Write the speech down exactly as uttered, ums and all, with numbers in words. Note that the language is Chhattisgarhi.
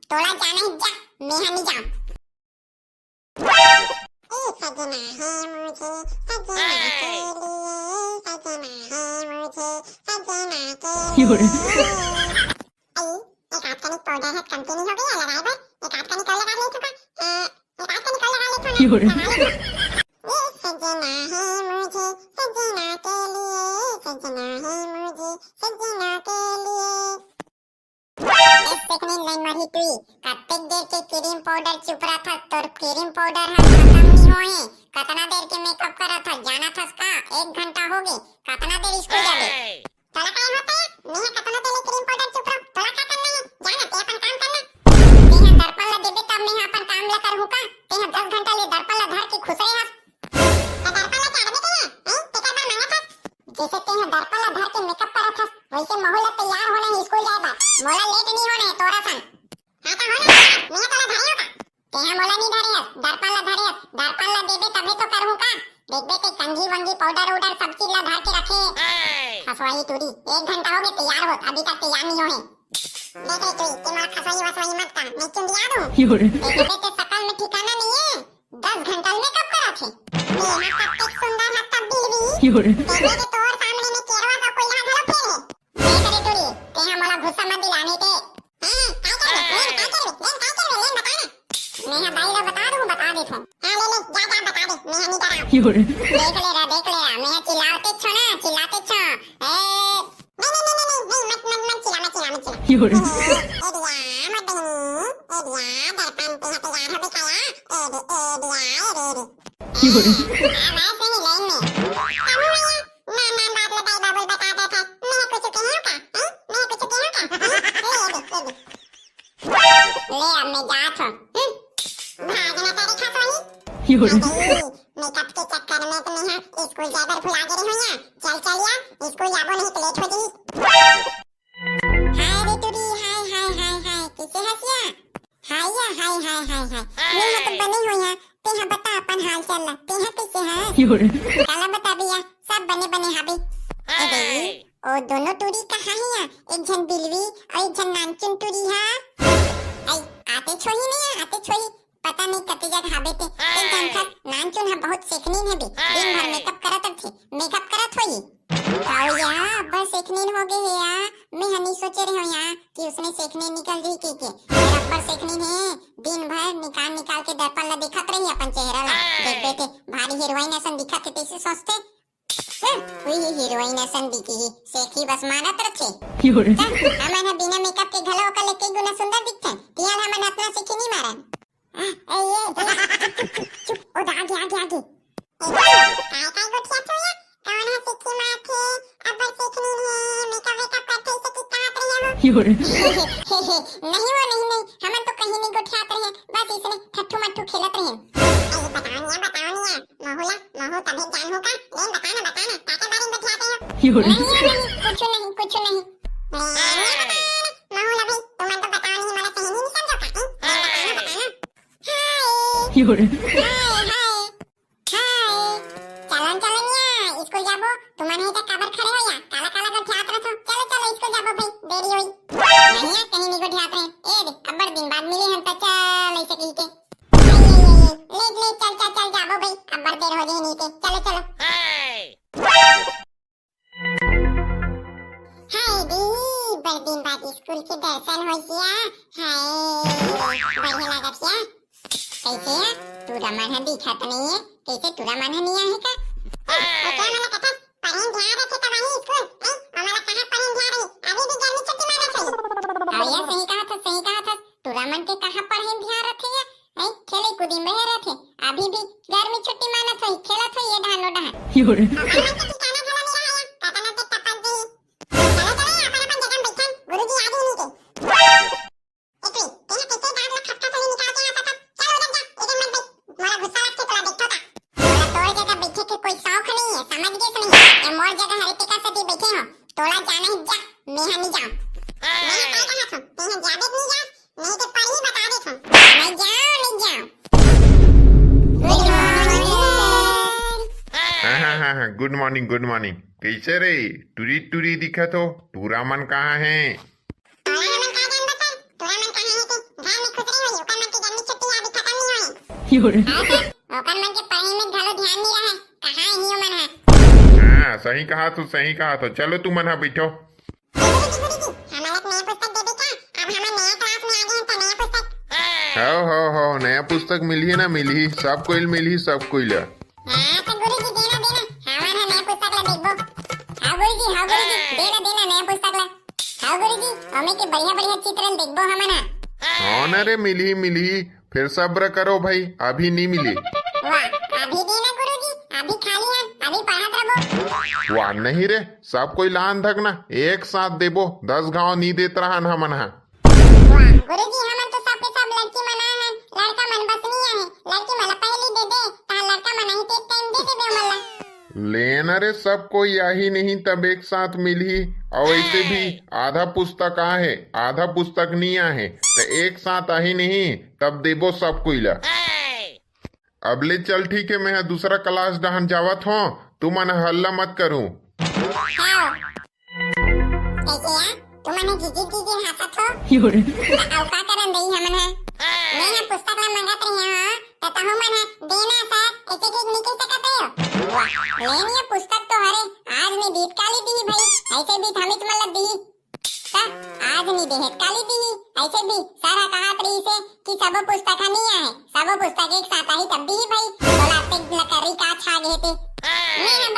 तोला जाना हे जा, मेहा नी जांव। ए सजना है मुझे, सजना के लिए, सजना है मुझे, सजना के लिए। अई, एक आध कनिक पाउडर ह कमती नहीं हो गई लगाए बर? एक आध कनिक अउ लगा लेथों का? अ, एक आध कनिक अउ लगा लेथों ना, लगा लेथों। ए सजना है मुझे, सजना के लिए, सजना है मुझे, सजना के लिए। ए सेकनी लाइन मारी टुई, कतेक देर के क्रीम पाउडर चुपरा था, तोर क्रीम पाउडर ह खतम नहीं होए। कतना देर के मेकअप करत हस, जानत हस का? एक घंटा हो गे, कतना देर स्कूल जाबे? तोला काय होता है? मेहा कतना देर ले क्रीम पाउडर चुपरा, तोला का करना है? जाना, ते अपन काम करना। तेहा दर्पण ला देबे तब मेहा अपन काम ला करहूं का? तेहा दस घंटा ले दर्पण ला धर के खुसरे हस। त दर्पण ला चाड़बे के ना, हैं? तेकर बर मांगत हस? जैसे तेहा दर्पण ला धर के मेकअप करत हस, वैसे महू ला तैयार होना है स्कूल जाए बर। मोला लेट नहीं होना है तोरा सन। हाँ, त हो ना, मैं तोला धरे हो का? तेहा मोला नहीं धरे हस, दर्पण ला धरे हस। दर्पण ला देबे तभे तो करहूं का? देखबे ते कंघी वंघी पाउडर उडर सब चीज ला धर के रखे। खसवाई टूरी, एक घंटा हो गए तैयार होत, अभी तक तैयार नहीं होए। देख रे टूरी, ते मोला खसवाई वसवाई मत कर, मैं चुंदिया दूं। देखबे ते सकल में ठिकाना नहीं है। दस घंटा ले मेकअप करत हे। तेहा कतेक सुंदर हस तब बिलवी। तेने के तोर सामने में केरवा का कोइला घलो फेर हे। देख रे टूरी, तेहा मोला गुस्सा मत दिला नहीं ते। हाँ, काय करबे? लेन काय करबे? लेन काय करबे? लेन बता ना। मेहा दाई ला बता दूं, बता देथों। हाँ, ले, ले, जा, जा, बता दे। मेहा नहीं डराव। देख ले रा, देख ले रा, मेहा चिल्लाते छो ना, चिल्लाते छो। ए, नहीं, नहीं, नहीं, नहीं, नहीं, नहीं, मत, मत, मत चिल्ला, मत चिल्ला, मत चिल्ला। ए, ए दिया, मत बहनी, ए दिया, दर्पण पे हट यार, हो बेटा यार। ए दे, ए दिया, ए दे, ए दे। हाँ, वैसे ही लाइन में। कामू भैया, ना, ना, बात में दाई बाबू बता देता। मैं कुछ कहूँ का? हैं? मैं कुछ कहूँ का? हैं? ले, ए दे, ए दे। ले, अब मैं जात हूँ। हम्म? भागना तारे खसवाई। अरे, मेकअप के चक्कर में तो मैं यहाँ स्कूल जाकर भुला गे रही हूँ यहाँ। चल, चल यार, स्कूल जाबो नहीं तो लेट हो जाई। हाय रे टुरी, हाय, हाय, हाय, हाय, कैसे हसिया? हाय या, हाय, हाय, हाय, हाय। मैं यहाँ तो बने हो यहाँ, ते यहाँ बता अपन हाल चाल ला, ते यहाँ कैसे है? काला बता भैया, सब बने बने हाबे। ए भाई, ओ दोनों टुरी कहाँ है यहाँ? एक झन बिलवी और एक झन नानचुन टुरी है। आई, आते छोही नहीं है, आते छोही। पता नहीं कते जग हाबे ते। एक झन था नानचुन है, बहुत सेकनीन है बे। दिन भर मेकअप करत रथे, मेकअप करत होई। आओ या, अब्बड़ सेकनीन हो गए है या। मैं हनी सोचे रहे हो या कि उसने सेकनीन निकल जाई के के। अब्बड़ सेकनीन है, दिन भर निकाल निकाल के दर्पण ला देखत रही अपन चेहरा ला। देख बेटे, भारी हीरोइन असन दिखत है, तैसे सोचते। हम्म, वही हीरोइन असन दिखी ही, सेखी बस मानत रथे। हमन ह बिना मेकअप के घलो ओकर ले कई गुना सुंदर दिखथन। तियाल हमन अतना सेखी नहीं मारन। आ, ए, ए, ए, चुप, चुप, चुप, चुप। ओ, आगे, आगे, आगे। ए, काय, काय गोठिया तू या? कौन ह सेखी मारथे? अब्बड़ सेखी नहीं है, मेकअप वेकअप करथे, इसे की कहत रहे हो? नहीं वो, नहीं, नहीं, हमन तो कहीं नहीं गोठियात रहे, बस इसने ठट्ठू मट्ठू खेलत रहे। अरे, बताओ नहीं, बताओ नहीं। महू ला, महू तभे जान हो का? लेन बता ना, बता ना, काकर बारे में बतियात हो? नहीं, नहीं, कुछ नहीं, कुछ नहीं। ले, नहीं बता ना, महू ला भाई, तुमन तो बताओ नहीं, मोला सही नहीं समझो का? हैं? लेन बता ना, बता ना। हाय। हाय, हाय। हाय। चलन, चलन या, स्कूल जाबो, तुमन ही तो काबर खड़े हो या? काला, काला गोठियात रहो। चलो, चलो, स्कूल जाबो भाई, देरी होई। नहीं यार, कहीं नहीं गोठियात रहे। ए दे, अब्बड़ दिन बाद मिले हन त चल, ऐसे कही के। ले, ले, ले, ले, ले, चल, चल, चल, जाबो भाई, अब्बड़ देर हो जाही नहीं ते। चलो, चलो। हाय दी, बड़ दिन बाद स्कूल के दर्शन होइस या। हाय, बढ़िया लागत या। कैसे या? टूरा मन ह दिखत नहीं है। कैसे टूरा मन ह नहीं आहे का? ओ, क्या मला कथस? पढ़े में ध्यान रखे तब आही स्कूल, हैं? और मला कहाँ पढ़े में ध्यान रही? अभी भी गर्मी छुट्टी मारत रही। हाँ, ये सही कहा था, सही कहा था। टूरा मन के कहाँ पढ़े में ध्यान रखे या? हैं? खेले कूदे में रहे रथे। अभी भी गर्मी छुट्टी मानत होई, खेलत होई ये डहान ओ डहान। और मन के ठिकाना घला नहीं रहा या, कतना ते टपक गई। चलो, चलो, अपन, अपन जगह में बैठन, गुरुजी आ गए नहीं के। ए टुई, तेहा कैसे दांत ला खटखट ले निकाल के हंसत हस? चल उधर जा, इधर मत बैठ। मोला गुस्सा लगथे तोला देखथों ता। मोला तोर जगह बैठे के कोई शौक नहीं है, समझ गेस नहीं? ये मोर जगह हरे, तेकर सेती बैठे हो। तोला जाना है जा, मेहा नहीं जाऊं। मैं काय कहत हूं, तेहा जाबे के नहीं जास, नहीं तो पढ़ी बता देत हूं। नहीं जाऊं, नहीं जाऊं। Good morning, sir। हाँ, हाँ, हाँ, हाँ, good morning, good morning। कैसे रे? टुरी टुरी दिखत हो, टूरा मन कहाँ है? तोला हमन का जानबो सर? टूरा मन कहाँ हे ते? घर अउ का, ओकर मन के पढ़ाई में घलो ध्यान नइ रहय। कहाँ ही ओमन ह? हाँ, सही कहा तू, सही कहा तू। चलो तुमन ह बइठो। गुरुजी, गुरुजी, हमन ला एक नया पुस्तक दे दे का? अब हमन नया क्लास में आ गए हैं तो नया पुस्तक। हव, हव, हव, नया पुस्तक मिलही ना, मिलही, सब कोई ल मिलही, सब कोई ल। हाँ, तो गुरुजी, देना, देना, हमन ह नया पुस्तक ला देखबो। हाँ गुरुजी, हाँ गुरुजी, देना, देना, नया पुस्तक ला। हाँ गुरुजी, ओमे के बढ़िया, बढ़िया चित्र ल देखबो हमन ह। हाँ ना रे, मिलही, मिलही, फेर सब्र करो भाई, अभी नी मिले। वाह, अभी देना गुरुजी, अभी खाली हन, अभी पढ़त रहबो। वाह, नहीं रे, सब कोई लान धक ना, एक साथ देबो, दस घाव नी देत रहन हमन ह। वाह, गुरुजी, हमन तो सबके सब लड़की मन आए हन, लड़का मन बस नी आए, लड़की मन ला पहली दे दे, तहां लड़का मन आही ते टाइम दे देबे ओमन ला। ले ना रे, सब कोई आही नहीं तब एक साथ मिलही। अउ वैसे भी आधा पुस्तक आहे, आधा पुस्तक नी आहे, त एक साथ आही नहीं तब देबो सब कोई ला। अब ले चल ठीक है, मैं ह दूसरा क्लास डहन जावत हों, तुमन ह हल्ला मत करूं। हाँ। कैसे या? तुमन ह गिजिर गिजिर हाँसत हो? अउ का करन दई हमन ह? मैं ह पुस्तक ला मंगत रहे हों, त तहू मन ह देना सर, ऐसे ठीक नइ कह सकत हो। वाह, लेन ये पुस्तक तो हरे, आज नइ दीत काली दीही भाई, ऐसे भी थमित मन ला दीही। त आज नइ देहे त काली दीही, ऐसे भी सर ह कहत रहिसे कि सबो पुस्तक ह नइ आहे, सबो पुस्तक एक साथ आही तब दीही भाई, तोला अतेक लकड़ी का छा गे ते। मैं ह